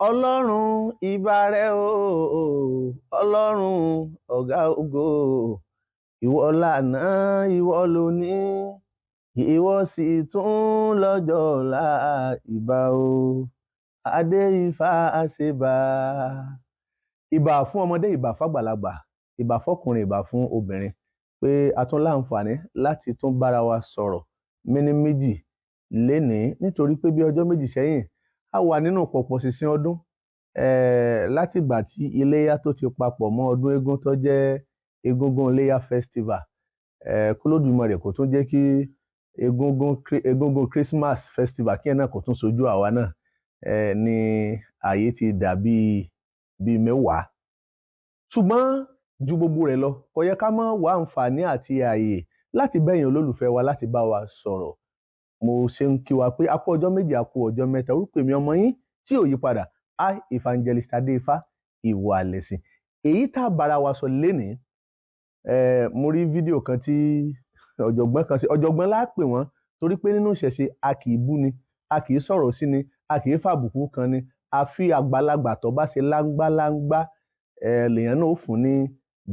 Ọlọ́run ìbà rẹ o, Ọlọ́run ọ̀gá ògo, ìwọ lànà, ìwọ lóní, ìwọ sì tún lọ́jọ́ ọ̀la, ìbà o, adé ifá àṣebà. Ìbà fún ọmọdé, ìbà fàgbàlagbà, ìbà fọkùnrin, ìbà fún obìnrin, pé a tún láǹfààní láti tún bára wa sọ̀rọ̀ méní méjì lénìí, nítorí pé bí ọjọ́ méjì sẹ́yìn a wà nínú pọ̀pọ̀ ṣìnṣìn ọdún látìgbà tí iléyá tó ti papọ̀ mọ́ ọdún eégún tó jẹ́ Egúngún Iléyá Festival. K'Olódùmarè kó tún jẹ́ kí Egúngún Christmas Festival kí ẹ̀ náà kó tún sojú àwa náà ní ààyè ti dàbí bíi mẹ́wàá. Ṣùgbọ́n ju gbogbo rẹ̀ lọ, kò yẹ ká má wá àǹfààní àti ààyè láti bẹ́yìn olólùfẹ́ wa láti bá wa sọ̀rọ̀. Mo ṣe ń kí wa pé a kú ọjọ́ méjì, a kú ọjọ́ mẹ́ta. Orúkọ èmi ọmọ yín tí ò yí padà, I Evangelist Adéifá Ìwà Lẹ̀sìn. Èyí tá a bára wa sọ lénìí, mo rí fídíò kan tí ọ̀jọ̀gbọ́n kan ṣe. Ọ̀jọ̀gbọ́n la pè wọ́n, torí pé nínú ìṣẹ̀ṣe a kì í bú ni, a kì í sọ̀rọ̀ sí ni, a kì í fàbùkù kan ni. Àfi àgbàlagbà tó bá ṣe láńgbáláńgbá lèèyàn náà ó fún ní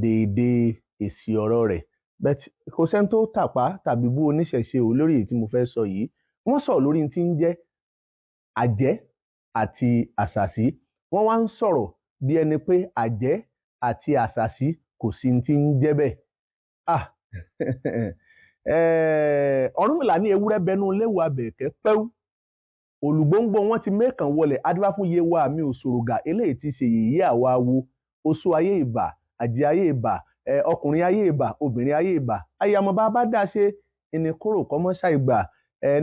déédéé èsì ọ̀rọ̀ rẹ̀. But kò sẹ́ni tó tàpá tàbí bú oníṣẹ̀ṣe ò lórí èyí tí mo fẹ́ sọ yìí. Wọ́n sọ̀rọ̀ lórí tí ń jẹ́ àjẹ́ àti àṣàsí. Wọ́n wá ń sọ̀rọ̀ bí ẹni pé àjẹ́ àti àṣàsí kò sí tí ń jẹ́ bẹ́ẹ̀. Ah! Ọ̀rúnmìlà ní ewúrẹ́ bẹnu léwu abẹ̀kẹ́ pẹ́wú. Olùgbòǹgbò wọn ti mẹ́kàn wọlé adífá fún yewa mi òṣòrògà, eléyìí ti ṣe yèyé àwa wo, oṣó ayé ìbà, àjẹ́ ayé ìbà, ọkùnrin ayé ìbà, obìnrin ayé ìbà, ayamọ bá bá dá ṣe ẹni kúrò kọ́mọ́ṣá ìgbà.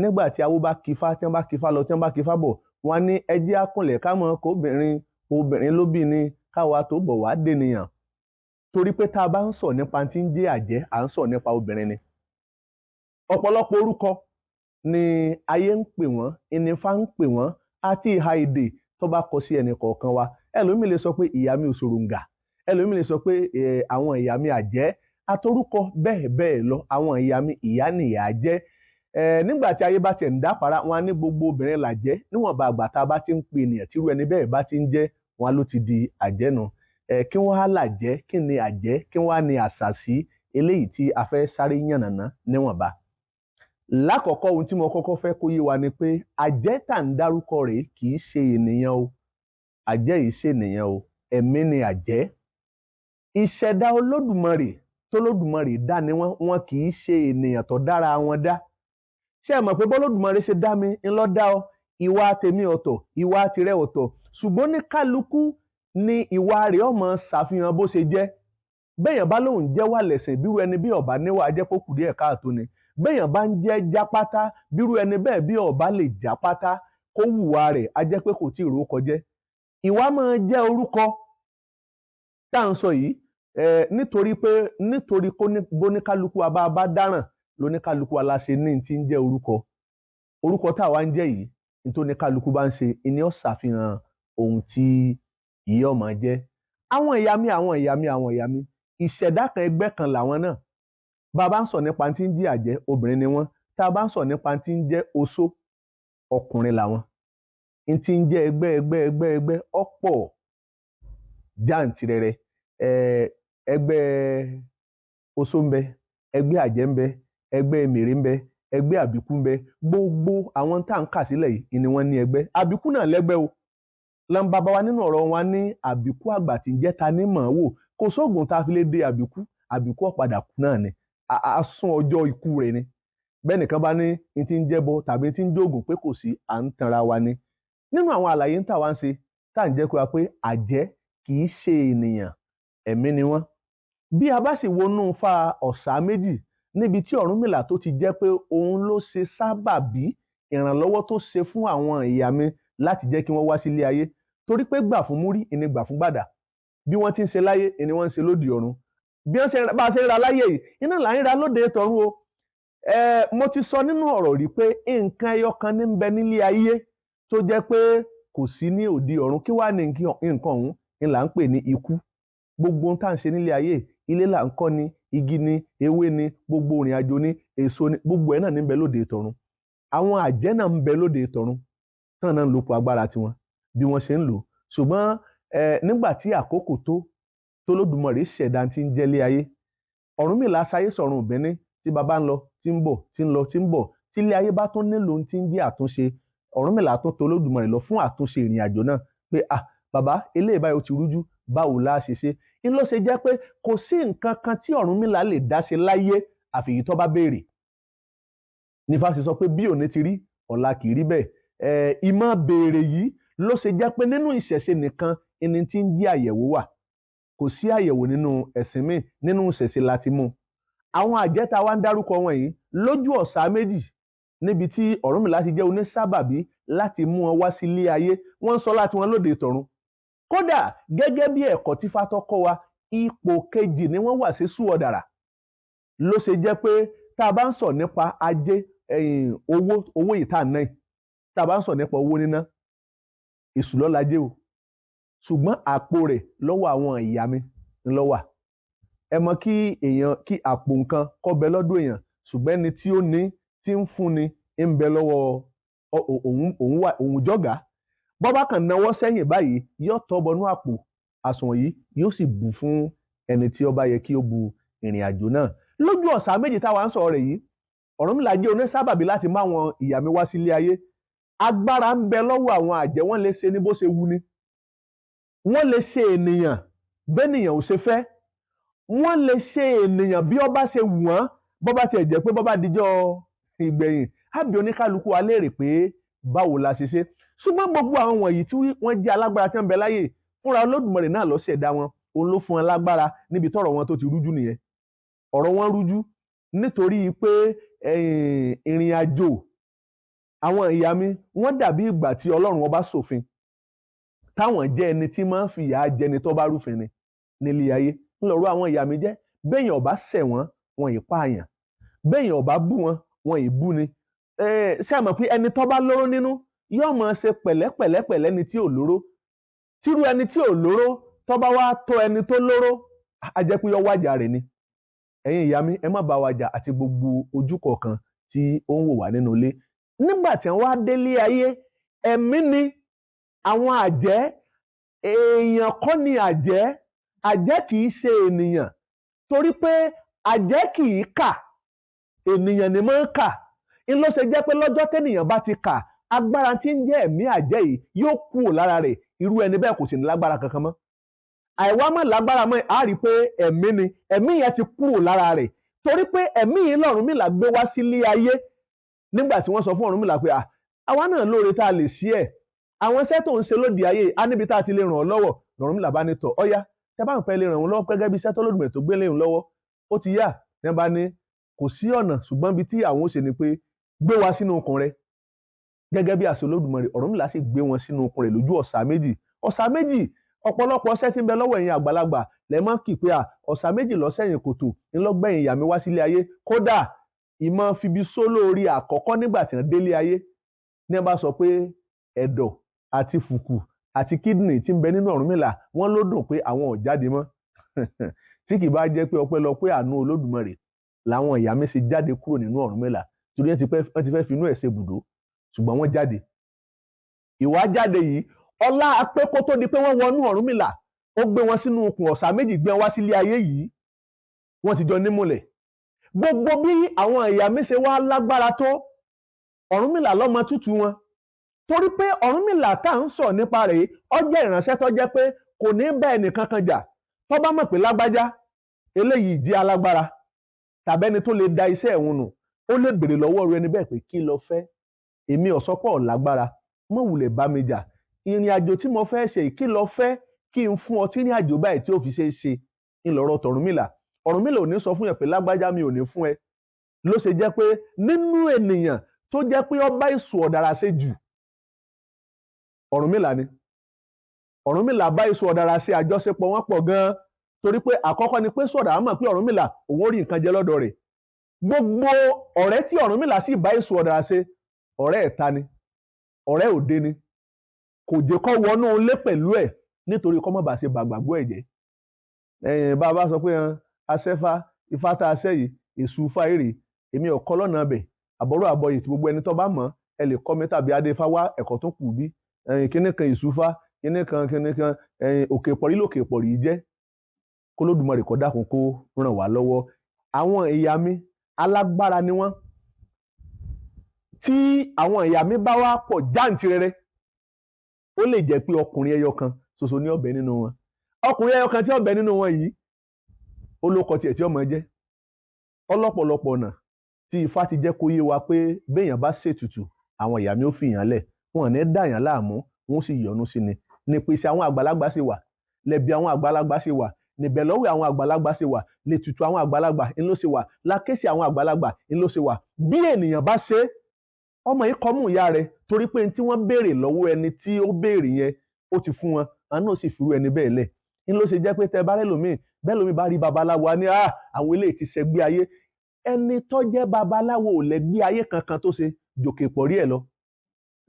Nígbà tí awo bá kífá, tí wọ́n bá kífá lọ, tí wọ́n bá kífá bọ̀, wọ́n ní ẹjẹ́ akúnlẹ̀ ká mọ̀ kóbìnrin, obìnrin ló bí ni káwa tó bọ̀ wá dènìyàn. Torí pé tá a bá ń sọ nípa tí ń jẹ́ àjẹ́, à ń sọ nípa obìnrin ni. Ọ̀pọ̀lọpọ̀ orúkọ ni ayé ń pè wọ́n, ìnífá ń pè wọ́n, àti ìhà èdè tó bá kọ sí ẹnì kọ̀ọ̀kan wa. Ẹlòmíì lè sọ pé ìyá mi òṣòròǹgà, ẹlòmíì lè sọ pé àwọn ìyá mi àjẹ́, àtorúkọ bẹ́ẹ̀ bẹ́ẹ̀ lọ, àwọn ìyá mi ìyá nìyá jẹ́. Nígbà tí ayé bá tiẹ̀ ń dápara, wọn á ní gbogbo obìnrin làjẹ́. Níwọ̀nba àgbà tá a bá ti ń pè ènìyàn tírú ẹni bẹ́ẹ̀ bá ti ń jẹ́, wọn ló ti di àjẹ́ nu. Kí wọ́n á làjẹ́, kí ni àjẹ́, kí wọ́n á ní àṣàsí, eléyìí tí a fẹ́ sáré yànnàná níwọ̀nba. Lákọ̀ọ́kọ́, ohun tí mo kọ́kọ́ fẹ́ kó yé wa ni pé àjẹ́ tá ń dárúkọ rẹ̀ kì í ṣe ènìyàn o. Àjẹ́ yìí ṣe ènìyàn o, ẹ̀mí ni àjẹ́. Ìṣẹ̀dá Olódùmarè tólódùmarè dá ni wọ́n, wọn kì í ṣe ènìyàn tó dára wọn dá. Ṣé ẹ mọ̀ pé bọ́lódùmarè ṣe dá mi ńlọ dá ọ, ìwà tèmi ọ̀tọ̀, ìwà tirẹ̀ ọ̀tọ̀, ṣùgbọ́n ní kálukú ni ìwà rẹ̀ ó máa ṣàfihàn bó ṣe jẹ́. Bẹ́ẹ̀yàn bá lóun jẹ́ wà lẹ̀sìn, bírú ẹni bí ọ̀bá níwà jẹ́ kó kù díẹ̀ káàtó ni. Bẹ́ẹ̀yàn bá ń jẹ́ jápátá, bírú ẹni bẹ́ẹ̀ bí ọ̀bá lè jápátá kó wùwà rẹ̀ á jẹ́ pé kò tí ì rókọ jẹ́. Ìwà máa jẹ́ orúkọ tá à ń sọ yìí, nítorí pé nítorí bóníkálukú wa bá dáràn lóníkálukú wa la ṣe ní ti ń jẹ́ orúkọ. Orúkọ tá àwa ń jẹ́ yìí, nítorí kálukú bá ń ṣe ni ó ṣàfihàn ohun tí ìyá ọmọ jẹ́. Àwọn ìyá mi, àwọn ìyá mi, àwọn ìyá mi, ìṣẹ̀dá kan ẹgbẹ́ kan làwọn náà. Bá a bá ń sọ nípa tí ń jẹ́ àjẹ́, obìnrin ni wọ́n. Tá a bá ń sọ nípa tí ń jẹ́ oṣó, ọkùnrin làwọn. N tí ń jẹ́ ẹgbẹ́ ẹgbẹ́ ẹgbẹ́ ẹgbẹ́ ọ̀pọ̀ jàǹtìrẹrẹ. Ẹgbẹ́ oṣó ń bẹ, ẹgbẹ́ àjẹ́ ń bẹ, ẹgbẹ́ mèrè ń bẹ, ẹgbẹ́ àbíkú ń bẹ. Gbogbo àwọn tá à ń kà sílẹ̀ yìí ni wọ́n ní ẹgbẹ́. Àbíkú náà lẹ́gbẹ́ o. Lọ́nbàbá wa nínú ọ̀rọ̀ wọn ní àbíkú àgbà tí ń jẹ́ ta ní mọ̀ wò. Kò sóògùn tá a fi lè dé àbíkú, àbíkú ọ̀padà kú náà ni. A sún ọjọ́ ikú rẹ̀ ni. Bẹ́ẹ̀ nìkan bá ní n ti ń jẹ́bọ tàbí ti ń jóògùn pé kò sí, à ń tanra wa ni. Nínú àwọn àlàyé tá wa ń ṣe, tá à ń jẹ́ kó wa pé àjẹ́ kì í ṣe ènìyàn, ẹ̀mí ni wọ́n. Bí a bá sì wọnú fa ọ̀sà méjì níbi tí Ọ̀rúnmìlà tó ti jẹ́ pé òun ló ṣe sábàbí ìrànlọ́wọ́ tó ṣe fún àwọn ìyá mi láti jẹ́ kí wọ́n wá sílé ayé, torí pé gbà fún múrí ìní gbà fún gbàdà. Bí wọ́n ti ń ṣe láyé ìní wọ́n ń ṣe lóde ọ̀run. Bí wọ́n ṣe bá a ṣe ń ra láyé yìí, iná là ń ra lóde tọ̀run o. Mo ti sọ nínú ọ̀rọ̀ rí pé nǹkan ẹyọ kan ní ń bẹ nílé ayé tó jẹ́ pé kò sí ní òde ọ̀run. Kí wàá ní nǹkan ọ̀hún ni là ń pè ní ikú. Gbogbo ohun tá à ń ṣe nílé ayé, ilé là ń kọ́ ni, igi ni, ewé ni, gbogbo ìrìn àjò ni, èso ni, gbogbo ẹ̀ náà ní ń bẹ lóde tọ̀run. Àwọn àjẹ́ náà ń bẹ lóde tọ̀run, tán náà ń lòpọ̀ agbára tiwọn bí wọ́n ṣe ń lò. Ṣùgbọ́n nígbà tí àkókò tó tólódùmarè ṣẹ̀dá tí ń jẹ́lé ayé, Ọ̀rúnmìlà sáyé sọ̀run òbíní, tí baba ń lọ tí ń bọ̀ tí ń lọ tí ń bọ̀, tí ilé ayé bá tún nílò ohun tí ń jẹ́ àtúnṣe, Ọ̀rúnmìlà tó tolódùmarè lọ fún àtúnṣe ìrìn àjò náà pé ah bàbá eléyìí báyìí ó ti rújú, báwo la ṣe ṣe? Ń ló ṣe jẹ́ pé kò sí nǹkan kan tí Ọ̀rúnmìlà lè dá ṣe láyé àfìyí tó bá béèrè. Nífà ṣe sọ pé bí òní ti rí ọ̀la kì í rí bẹ́ẹ̀. Ìmọ̀ béèrè yìí ló ṣe jẹ́ pé nínú ìṣẹ̀ṣe nìkan ẹni tí ń jẹ́ àyẹ̀wò wà. Kò sí àyẹ̀wò nínú ẹ̀sìn míì, nínú ìṣẹ̀ṣe la ti mú. Àwọn àjẹ́ tá wa ń dárúkọ wọn yìí lójú ọ̀sà méjì níbi tí Ọ̀rúnmìlà ti jẹ́ onísábàbí láti mú wọn wá sílé ayé, wọ́n ń sọ láti wọn lóde tọ̀run. Kódà gẹ́gẹ́ bí ẹ̀kọ́ tí Fátọ́ kọ́ wa, ipò kejì ni wọ́n wà sí Sùọ̀dàrà. Ló ṣe jẹ́ pé tá a bá ń sọ nípa ajé, owó, owó yìí tá a ná yìí, tá a bá ń sọ nípa owó níná, èṣù ló lajé o. Ṣùgbọ́n àpò rẹ̀ lọ́wọ́ àwọn ìyá mi ńlọ wà. Ẹ mọ̀ kí èèyàn kí àpò nǹkan kó bẹ lọ́dọ̀ èèyàn, ṣùgbọ́n ẹni tí ó ní tí ń fúnni ń bẹ lọ́wọ́ òun wà, òun jọ̀gá. Bọ́ bá kàn náwó sẹ́yìn báyìí, yóò tọ́ bọnú àpò àsùnwọ̀n yìí, yóò sì bù fún ẹni tí ó bá yẹ kí ó bu ìrìn àjò náà. Lójú ọ̀sà méjì táwa ń sọ̀rọ̀ rẹ̀ yìí, Ọ̀rúnmìlà jẹ́ onísábàbí láti má wọn ìyá mi wá sílé ayé. Agbára ń bẹ lọ́wọ́ àwọn àjẹ́, wọ́n lè ṣe ní bó ṣe wuni. Wọ́n lè ṣe ènìyàn bẹ́nìyàn ò ṣe fẹ́. Wọ́n lè ṣe ènìyàn bí ó bá ṣe wù wọ́n, bó bá tiẹ̀ jẹ́ pé bó bá dijọ́ ìgbẹ̀yìn, á bi oníkálukú wa léèrè pé báwo la ṣe ṣe. Ṣùgbọ́n gbogbo àwọn wọ̀nyí tí wọ́n jẹ́ alágbára tí wọ́n ń bẹ láyè, fúnra Olódùmarè náà ló ṣẹ̀dá wọn, òun ló fún wọn lágbára níbi tọ́rọ̀ wọn tó ti rújú nìyẹn. Ọ̀rọ̀ wọn rújú nítorí pé ìrìn àjò àwọn ìyá mi wọ́n dàbí ìgbà tí Ọlọ́run ọba ṣòfin, táwọn jẹ́ ẹni tí máa ń fìyà jẹni tó bá rúfin ni nílé ayé. Ńlọrọ àwọn ìyá mi jẹ́, béèyàn ọba ṣẹ̀ wọ́n, wọn ì pààyàn, béèyàn ọba bú wọn, wọn ì bú ni. Ṣé ẹ mọ̀ pé ẹni tó bá lóró nínú yóò máa ṣe pẹ̀lẹ́pẹ̀lẹ́pẹ̀lẹ́ ẹni tí ò lóró. Tírú ẹni tí ò lóró tó bá wá tó ẹni tó lóró, á jẹ́ pé yó wájà rẹ̀ ni. Ẹ̀yin ìyá mi, ẹ má bá wa jà àti gbogbo ojú kọ̀ọ̀kan tí ó ń wò wá nínú ilé. Nígbà tí wọ́n wá délé ayé, ẹ̀mí ni àwọn àjẹ́, èèyàn kọ́ ni àjẹ́. Àjẹ́ kì í ṣe ènìyàn, torí pé àjẹ́ kì í kà, ènìyàn ni máa ń kà. Ń ló ṣe jẹ́ pé lọ́jọ́ tẹ́nìyàn bá ti kà, agbára tí ń jẹ́ ẹ̀mí àjẹ́ yìí yóò kúrò lára rẹ̀. Irú ẹni bẹ́ẹ̀ kò sì ní lágbára kankan mọ́. Àìwá mọ̀ lágbára mọ́, a rí i pé ẹ̀mí ni, ẹ̀mí yẹn ti kúrò lára rẹ̀, torí pé ẹ̀mí yìí lọ̀rúnmìlà gbé wá sílé ayé. Nígbà tí wọ́n sọ fún Ọ̀rúnmìlà pé àwa náà lóore tá a lè ṣí ẹ̀, àwọn iṣẹ́ tó ń ṣe lóde ayé á níbi tá a ti lè ràn ọ́ lọ́wọ́. Lọ̀rúnmìlà bá ní tọ̀, ọ̀yá tẹ́ bá ń fẹ́ lè ràn òun lọ́wọ́ gẹ́gẹ́ bí iṣẹ́ tó Olódùmarè tó gbé lé òun lọ́wọ́, ó ti yá. Ní bá ní kò sí ọ̀nà, ṣùgbọ́n ibi tí àwọn ó ṣe ni pé gbé wa sínú okùn rẹ̀. Gẹ́gẹ́ bí àṣẹ Olódùmarè, Ọ̀rúnmìlà sì gbé wọn sínú okùn rẹ̀ lójú ọ̀sà méjì. Ọ̀sà méjì, ọ̀pọ̀lọpọ̀ ọṣẹ́ tí ń bẹ lọ́wọ́ ẹ̀yin àgbàlagbà lẹ mọ́ kì pé ọ̀sà méjì lọ́sẹ̀yìn kòtò ńlọ́gbẹ̀yìn ìyá mi wá sílé ayé. Kódà ìmọ̀ fibi sólórí àkọ́kọ́ nígbà tí wọ́n délé ayé ní ẹ bá sọ pé ẹ̀dọ̀ àti fùkù àti kídìnì tí ń bẹ nínú Ọ̀rúnmìlà wọ́n ló dùn pé àwọn ò jáde mọ́. Tí kì bá jẹ́ pé ọpẹ́lọpẹ́ àánú Olódùmarè làwọn ìyá mi ṣe jáde kúrò nínú Ọ̀rúnmìlà, torí wọ́n ti fẹ́ finú ẹ̀ ṣe bùdó, ṣùgbọ́n wọ́n jáde. Ìwà jáde yìí, ọlá pé kó tó di pé wọ́n wọnú Ọ̀rúnmìlà, ó gbé wọn sínú okùn ọ̀sà méjì, gbé wọn wá sílé ayé yìí, wọ́n ti jọ nímùlẹ̀. Gbogbo bí àwọn ìyá mi ṣe wá lágbára tó, Ọ̀rúnmìlà lọ́mọ tútù wọn, torí pé Ọ̀rúnmìlà tá à ń sọ nípa rẹ̀ ó jẹ́ ìránṣẹ́ tó jẹ́ pé kò ní bá ẹnìkan kan jà. Tó bá mọ̀ pé lágbájá eléyìí jẹ́ alágbára tàbẹ́ni tó lè da iṣẹ́ ẹ̀hún nù, ó lè béèrè lọ́wọ́ rẹ níbẹ̀ pé kí lo fẹ́, èmi ò sọ pé ò lágbára, mọ̀ wulẹ̀ bá mi jà, ìrìn àjò tí mo fẹ́ ṣe kí lo fẹ́ kí n fún ọ tí ìrìn àjò báyìí tí ó fi ṣe é ṣe. Ńlọrọ tọ̀rúnmìlà. Ọ̀rúnmìlà ò ní sọ fún yẹn pé lágbájá mi ò ní fún ẹ. Ló ṣe jẹ́ pé nínú ènìyàn tó jẹ́ pé ó bá ìsù ọ̀dàrà ṣe jù, Ọ̀rúnmìlà ni. Ọ̀rúnmìlà bá ìsù ọ̀dàrà ṣe àjọṣepọ̀ wọn pọ̀ gan-an, torí pé àkọ́kọ́ ni pé sọ̀dà mọ̀ pé Ọ̀rúnmìlà òun ó rí nǹkan jẹ lọ́dọ̀ rẹ̀. Gbogbo ọ̀rẹ́ tí Ọ̀rúnmìlà sì bá ìsù ọ̀dàrà ṣe, ọ̀rẹ́ ẹ̀ta ni, ọ̀rẹ́ òde ni, kò jẹ́ kó wọnú ilé pẹ̀lú ẹ̀ nítorí kó má bàa ṣe bàgbàgbọ́ ẹ̀ jẹ́. Bá a bá sọ pé aṣẹ́fá ifá tá a ṣẹ́ yìí, èṣù ifá èrè, èmi ò kọ́ lọ́nà abẹ̀, àbọ̀rọ̀ àbọ̀yè tí gbogbo ẹni tó bá mọ̀ ẹ lè kọ́ mi tàbí adé ifá wá ẹ̀kọ́ tó kù bí kíní kan èṣù ifá, Kinní kan kinní kan, òkè pọ̀rí lòkè pọ̀rí jẹ́. K'Olódùmarè kó dákun kó ràn wá lọ́wọ́. Àwọn ìyá mi alágbára ni wọ́n. Tí àwọn ìyá mi bá wá pọ̀ jáǹtirẹrẹ, ó lè jẹ́ pé ọkùnrin ẹyọ kan ṣoṣo ní ọbẹ̀ nínú wọn. Ọkùnrin ẹyọ kan tí ọbẹ̀ nínú wọn yìí, ó ló kọ tiẹ̀ tí ọmọ jẹ́. Ọlọ́pọ̀lọpọ̀ ọ̀nà tí Ifá ti jẹ́ kó yé wa pé béèyàn bá ṣètùtù, àwọn ìyá mi ó fìyàn lẹ̀, wọn ò ní dàyàn láàmú, wọn ó sì yọ́nú sí ni. Nípèsè àwọn àgbàlagbà ṣe wà, lẹ́bi àwọn àgbàlagbà ṣe wà, níbẹ̀ lọ́wọ́ àwọn àgbàlagbà ṣe wà, lètùtù àwọn àgbàlagbà ń ló ṣe wà, lákèsí àwọn àgbàlagbà ń ló ṣe wà. Bí ènìyàn bá ṣe, ọmọ yìí kọ́mú ìyá rẹ̀ torí pé tí wọ́n béèrè lọ́wọ́ ẹni tí ó béèrè yẹn ó ti fún wọn, àwọn náà sì firú ẹni bẹ́ẹ̀ lẹ̀. Ń ló ṣe jẹ́ pé tẹ bá rẹ́ lòmíì, bẹ́ẹ̀ lòmíì bá rí babaláwo á ní àwọn eléyìí ti ṣẹgbẹ́ ayé. Ẹni tó jẹ́ babaláwo ò lẹ́gbẹ́ ayé kankan tó ṣe jòkè pọ̀ rí ẹ̀ lọ.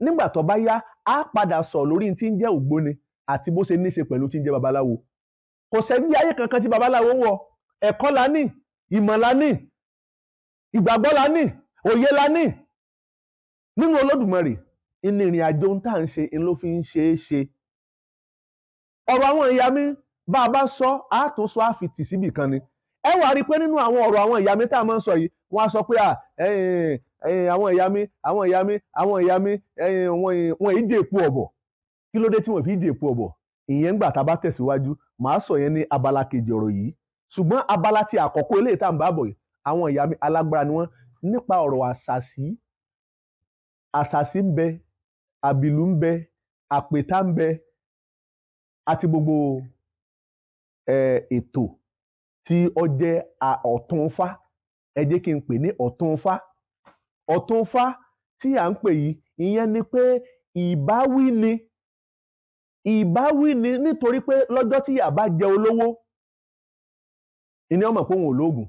Nígbà tó bá yá, á padà sọ lórí tí ń jẹ́ ògbóni àti bó ṣe ní ṣe pẹ̀lú tí ń jẹ́ babaláwo. Kò sẹ́gbẹ́ ayé kankan tí babaláwo ń wọ̀. Ẹ̀kọ́ la ní, ìmọ̀ la ní, ìgbàgbọ́ la ní, òye la ní. Nínú Olódùmarè, ní ìrìn àjò ń tà ń ṣe ń ló fi ń ṣe é ṣe. Ọ̀rọ̀ àwọn ìyá mi bá a bá sọ, á tún sọ á fi tì síbì kan ni. Ẹ wá rí i pé nínú àwọn ọ̀rọ̀ àwọn ìyá mi tá a máa ń sọ yìí, wọ́n á sọ pé àwọn ìyá mi, àwọn ìyá mi, àwọn ìyá mi, wọ́n yìí dèpo ọ̀bọ̀. Kí ló dé tí wọ́n fi dèpo ọ̀bọ̀? Ìyẹn ńgbà tá a bá tẹ̀síwájú, màá sọ yẹn ní abala kejì ọ̀rọ̀ yìí. Ṣùgbọ́n abala ti àkọ́kọ́ eléyìí tá à ń bá bọ̀ yìí, àwọn ìyá mi alágbára ni wọ́n nípa ọ̀rọ̀ àṣàsí. Àṣàsí ń bẹ, àbìlú ń bẹ, àpètá ń bẹ, àti gbogbo ètò tí ó jẹ́ ọ̀túnfá. Ẹ jẹ́ kí n pè ní ọ̀túnfá. Ọ̀túnfá tí à ń pè yìí, ìyẹn ni pé ìbáwí ni. Ìbáwí ni nítorí pé lọ́jọ́ tí ìyà bá jẹ olówó, ìní ó mọ̀ pé òun ò lóògùn.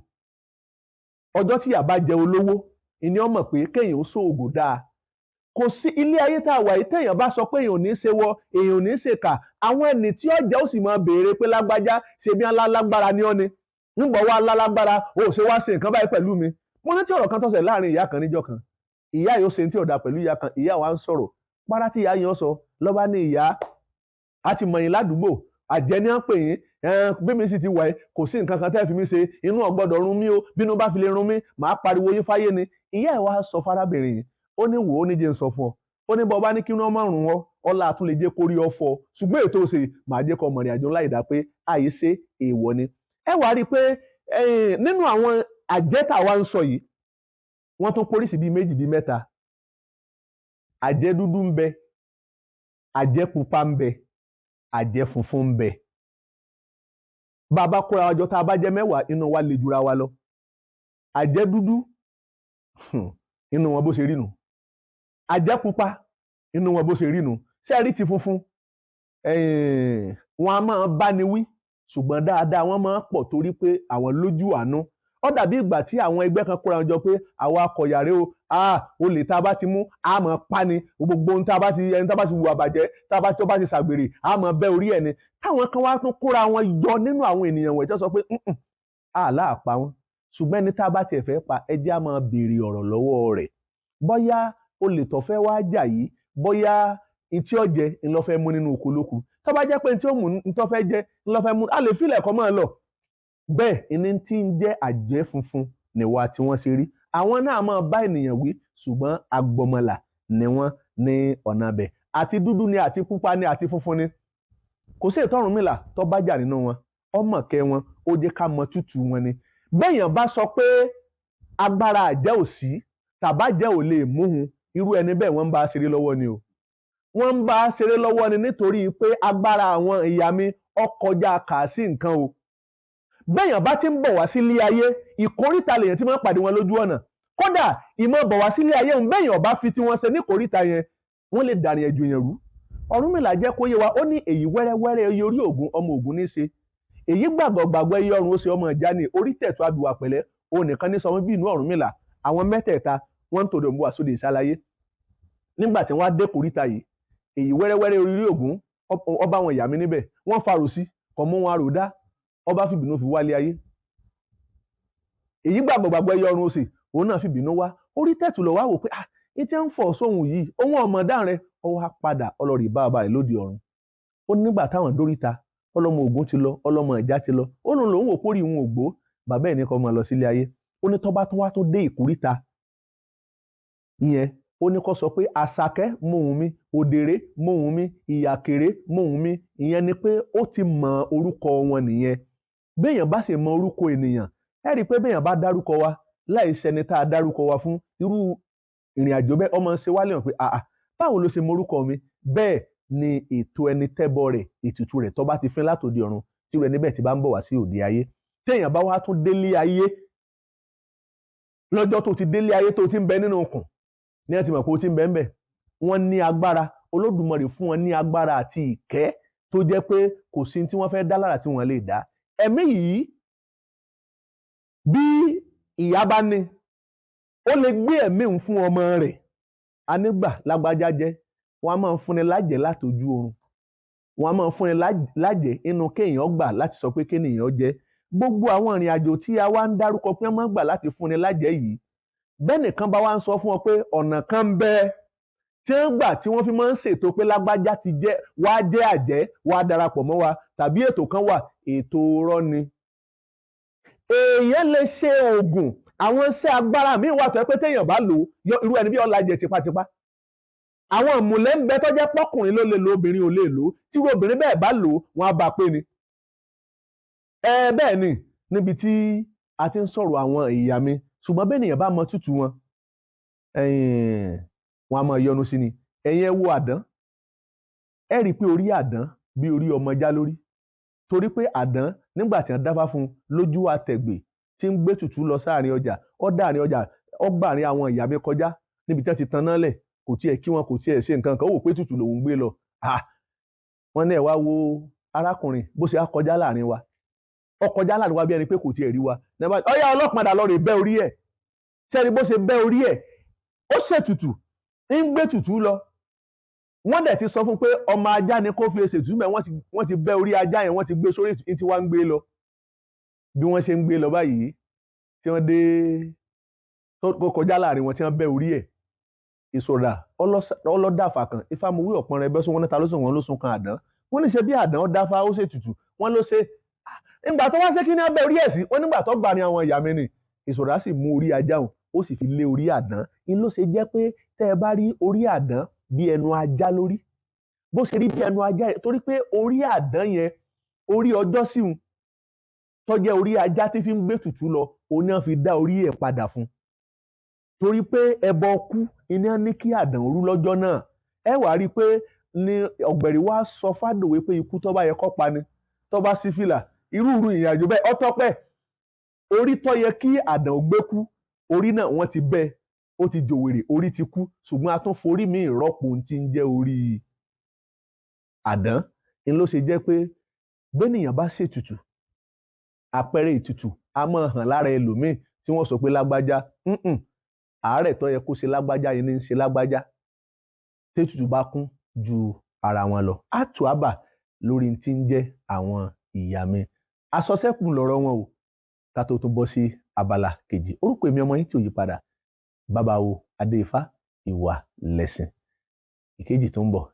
Ọjọ́ tí ìyà bá jẹ olówó, ìní ó mọ̀ pé kéèyàn ó sóògùn dáa. Kò sí ilé ayé tá a wà yìí téèyàn bá sọ pé èèyàn ò ní ṣe wọ, èèyàn ò ní ṣe kà, àwọn ẹni tí ó jẹ́ ó sì máa béèrè pé lágbájá ṣe bí alágbára ni ọ́ ni. Nígbà wá lálágbára, o ò ṣe wá ṣe nǹkan báyìí pẹ̀lú mi. Mo rántí ọ̀rọ̀ kan tó ṣẹlẹ̀ láàrin ìyá kan níjọ́ kan. Ìyá yìí ó ṣe ní tí ọ̀dà pẹ̀lú ìyá kan, ìyá wa ń sọ̀rọ̀. Párá tí ìyá yẹn sọ, ló bá ní ìyá, a ti mọ̀ yín ládùúgbò, àjẹ́ ni à ń pè yín, bí mi sì ti wà yìí, kò sí nǹkan kan tẹ́ fi mí ṣe, inú ò gbọ́dọ̀ run mí o, bínú bá fi lè run mí, màá pariwo yín fáyé ni. Ìyá ẹ̀ wá sọ fárábìnrin yìí, ó ní wò ó ní jẹ́ ń sọ fún ọ. Ó ní bọ́ bá ní kí wọ́n má run ọ́, ọlá tún lè jẹ́ kó rí ọ fọ́. Ṣùgbọ́n ètò òsè màá jẹ́ kó mọ̀ ìrìn àjò ńlá ìdá pé àìṣe èèwọ̀ ni. Ẹ wá rí i pé nínú àwọn àjẹ́ tá wa ń sọ yìí, wọ́n tún póríṣi bíi méjì bíi mẹ́ta. Àjẹ́ dúdú ń bẹ, àjẹ́ pupa ń bẹ, àjẹ́ funfun ń bẹ. Bá a bá kóra wa jọ tá a bá jẹ́ mẹ́wàá, inú wa le jura wa lọ. Àjẹ́ dúdú, inú wọn bó ṣe rí nu. Àjẹ́ pupa, inú wọn bó ṣe rí nu. Ṣé ẹ rí ti funfun? Wọn a máa bá ni wí, ṣùgbọ́n dáadáa wọ́n máa ń pọ̀ torí pé àwọn lójú àánú. Ó dàbí ìgbà tí àwọn ẹgbẹ́ kan kóra jọ pé àwa akọ̀yàrá o, olè tá a bá ti mú, a máa pa ni, gbogbo ohun tá a bá ti, ẹni tá a bá ti hùwà bàjẹ́, tá a bá ti, ó bá ti ṣàgbèrè, a máa bẹ́ orí ẹ̀ ni. Táwọn kan wá tún kóra wọn jọ nínú àwọn ènìyàn wọ̀nyí tó sọ pé àlá àpá wọn. Ṣùgbọ́n ẹni tá a bá tiẹ̀ fẹ́ pa, ẹ jẹ́ á máa béèrè ọ̀rọ̀ lọ́wọ́ rẹ̀. Bóyá olè tó fẹ́ wá jà yìí, bóyá ntí ó jẹ ń lọ fẹ́ mú nínú oko lóku. Tó bá jẹ́ pé ntí ó mú ntọ́ fẹ́ jẹ ń lọ fẹ́ mú, a lè fílẹ̀ kọ́ máa lọ. Bẹ́ẹ̀ ni tí ń jẹ́ àjẹ́ funfun níwà tí wọ́n ṣe rí. Àwọn náà máa bá ènìyàn wí, ṣùgbọ́n agbọmọlà ni wọ́n ní ọ̀nà abẹ. Àti dúdú ni, àti pupa ni, àti funfun ni. Kò sí ètò Ọ̀rúnmìlà tó bá jà nínú wọn. Ọmọ kẹ́ wọn, ó jẹ́ ká mọ tútù wọn ni. Béèyàn bá sọ pé agbára àjẹ́ ò sí, tàbájẹ́ ò lè múhun, irú ẹni bẹ́ẹ̀ wọ́n ń bá ṣeré lọ́wọ́ ni o. Wọ́n ń bá ṣeré lọ́wọ́ ni nítorí pé agbára àwọn ìyá mi ó kọjá kà sí nǹkan o. Béèyàn bá ti ń bọ̀ wá sílé ayé, ìkóríta lèèyàn ti máa ń pàdé wọn lójú ọ̀nà. Kódà ìmọ̀ bọ̀ wá sílé ayé ń béèyàn bá fi tí wọ́n ṣe ní ìkóríta yẹn, wọ́n lè dàrin ẹ̀jù èèyàn rú. Ọ̀rúnmìlà jẹ́ kó yé wa, ó ní èyí wẹ́rẹ́wẹ́rẹ́ iye orí Ògún ọmọ Ògún ní í ṣe. Èyí gbàgbọ́ gbàgbọ́ iye ọrùn ó ṣe ọmọ ìjà ni orí tẹ̀tọ́ abìwà pẹ̀lẹ́, òun nìkan ní sọmọ bí inú Ọ̀rúnmìlà. Àwọn mẹ́tẹ̀ẹ̀ta wọ́n ń tòdò mú wa sóde ìsálayé. Nígbà tí wọ́n á dé kòríta yìí, èyí wẹ́rẹ́wẹ́rẹ́ orí Ògún ọba wọn ìyá mi níbẹ̀, wọ́n farò sí, kò mú wọn àrò dá, ọba fìbínú fi wálé ayé. Èyí gbàgbọ́ gbàgbọ́ iye ọrùn ó ṣe, òun náà fìbínú wá. Orí tẹ̀tù lọ wá wò pé ah, ní tí ń fọ̀ sóhun yìí, òun ọmọ dáhùn rẹ̀, ó wá padà ọlọ́rìí bá ọba rẹ̀ lóde ọ̀run. Ó nígbà táwọn dóríta, ọlọ́mọ Ògún ti lọ, ọlọ́mọ Ìjà ti lọ. Ó lóun lòun wò pórí ìhun ògbó, bàbá ẹ̀ ní kó máa lọ sílé ayé. Ó ní tọ́ba tó wá tó dé ìkúríta ìyẹn, ó ní kó sọ pé Àṣàkẹ́ mohùn mi, Òdèré mohùn mi, Ìyàkèré mohùn mi. Ìyẹn ni pé ó ti mọ orúkọ wọn nìyẹn. Béèyàn bá sì mọ orúkọ ènìyàn, ẹ rí i pé béèyàn bá dárúkọ wa láì ṣẹni tá a dárúkọ wa fún, irú ìrìn àjò bẹ́ẹ̀ ọmọ ṣe wálé hàn pé àà, báwo ló ṣe mọ orúkọ mi? Bẹ́ẹ̀ ni ètò ẹni tẹ́bọ rẹ̀, ètùtù rẹ̀ tó bá ti fín látòdì ọ̀run, tí irú ẹni bẹ́ẹ̀ ti bá ń bọ̀ wá sí òde ayé. Téèyàn bá wá tún délé ayé, lọ́jọ́ tó ti délé ayé tó ti ń bẹ nínú okùn ní ẹ ti mọ̀ pé ó ti ń bẹ ń bẹ. Wọ́n ní agbára, Olódùmarè fún wọn ní agbára àti ìkẹ́ tó jẹ́ pé kò sí tí wọ́n fẹ́ dá lára tí wọ́n lè dá. Ẹ̀mí yìí bí ìyá bá ní, ó lè gbé ẹ̀mí òun fún ọmọ rẹ̀. Anígbà lágbájá jẹ́, wọ́n á máa ń fúnni lájẹ̀ látojú oorun, wọ́n á máa ń fúnni lájẹ̀ inú kéèyàn gbà láti sọ pé kéèyàn jẹ́. Gbogbo àwọn ìrìn àjò tí a wá ń dárúkọ pé wọ́n máa ń gbà láti fúnni lájẹ̀ yìí, bẹ́ẹ̀ nìkan bá wá ń sọ fún ọ pé ọ̀nà kan ń bẹ tí wọ́n gbà tí wọ́n fi máa ń ṣètò pé lágbájá ti jẹ́ wá jẹ́ àjẹ́ wá darapọ̀ mọ́ wa, tàbí ètò kan wà, ètò irọ́ ni. Èèyàn lè ṣe oògùn, àwọn iṣẹ́ agbára míì wà tó yẹ pé téèyàn bá lò ó, irú ẹni bí ó lajẹ tipátipá. Àwọn ìmùlẹ̀ ń bẹ tó jẹ́ pọ́kùnrin ló lè lo, obìnrin ò lè lò ó. Tí irú obìnrin bẹ́ẹ̀ bá lò ó, wọ́n á bá a pé ni. Ẹ bẹ́ẹ̀ ni níbi tí a ti ń sọ̀rọ̀ àwọn ìyá mi, ṣùgbọ́n bẹ́ẹ̀ nìyẹn bá mọ tútù wọn, wọn á máa yọnu sí ni. Ẹ̀yin ẹ wo àdán, ẹ rí i pé orí àdán bí orí ọmọ já lórí, torí pé àdán nígbà tí wọ́n dáfá fún un lójú àtẹ̀gbè tí ń gbé tutù lọ sáàrin ọjà, ó dáàrin ọjà, ó gbàrin àwọn ìyá mi kọjá níbi tí wọ́n ti taná lẹ̀, kò tiẹ̀ kí wọn, kò tiẹ̀ ṣe nǹkan kan, ó wò pé tutù lòún gbé lọ. Wọ́n ní ẹ wá wo arákùnrin bó ṣe á kọjá láàrin wa, ó kọjá láàrin wa bí ẹni pé kò tiẹ̀ rí wa. Ọyá ọlọ́pàá lọ rè bẹ́ orí ẹ̀, sẹ́ni bó ṣe bẹ́ orí ẹ̀, ó ṣètùtù, ń gbé tutù lọ. Wọ́n dẹ̀ ti sọ fún pé ọmọ ajá ni kó fi ṣètùtù mẹ́, wọ́n ti bẹ́ orí ajá yẹn, wọ́n ti gbé sórí ètùtù tí wọ́n ń gbé lọ. Bí wọ́n ṣe ń gbé lọ báyìí, tí wọ́n dé tó kọjá láàrin wọn, tí wọ́n bẹ́ orí ẹ̀, ìṣòra ọlọ́dàfà kan, Ifámúwí ọ̀pọ̀n rẹ̀ bẹ́ sún wọn níta ló sùn wọn ló sún kan àdán. Wọ́n ní ṣe bí àdán dáfá ó ṣètùtù, wọ́n ló ṣe. Nígbà tó wá ṣe kí ni wọ́n bẹ́ orí ẹ̀ sí, wọ́n nígbà tó gbà ní àwọn ìyá mi ni. Ìṣòra sì mú orí ajá òun, ó sì fi lé orí àdán. Ń ló ṣe jẹ́ pé tẹ́ ẹ bá rí orí àdán bí ẹnu ajá lórí, bó ṣe rí bí ẹnu ajá yẹn, torí pé orí àdán yẹn, orí ọjọ́ síhun tó jẹ́ orí ajá tí fi ń gbé tutù lọ, òun náà fi dá orí ẹ̀ padà fún un. Torí pé ẹbọ kú iná ní kí àdán rú lọ́jọ́ náà. Ẹ wàá rí i pé ní ọ̀gbẹ̀rì wá sọ fádòwe pé ikú tó bá yẹ kó pa ni, tó bá sí fìlà, irú irú ìrìn àjò bẹ́ẹ̀ ọtọ́pẹ́. Orí tó yẹ kí àdán gbé kú, orí náà wọ́n ti bẹ́, ó ti jòwèrè, orí ti kú, ṣùgbọ́n a tún forí mi ìrọ́pò ohun tí ń jẹ́ orí àdán. Ń ló ṣe jẹ́ pé bẹ́nìyàn bá ṣètùtù, àpẹẹrẹ ìtùtù a máa hàn lára ẹlòmíì tí wọ́n sọ pé lágbájá, àárẹ̀ tó yẹ kó ṣe lágbájá yẹn ní í ṣe lágbájá. Tètùtù bá kún ju ara wọn lọ, á tù á bà lórí tí ń jẹ́ àwọn ìyá mi. Asọ́sẹ́kù lọ̀rọ̀ wọn o, ká tó tún bọ́ sí abala kejì. Orúkọ èmi ọmọ yín tí ò yí padà, Bàbá wo Adéifá, ìwà lẹ̀sìn. Ìkejì tó ń bọ̀.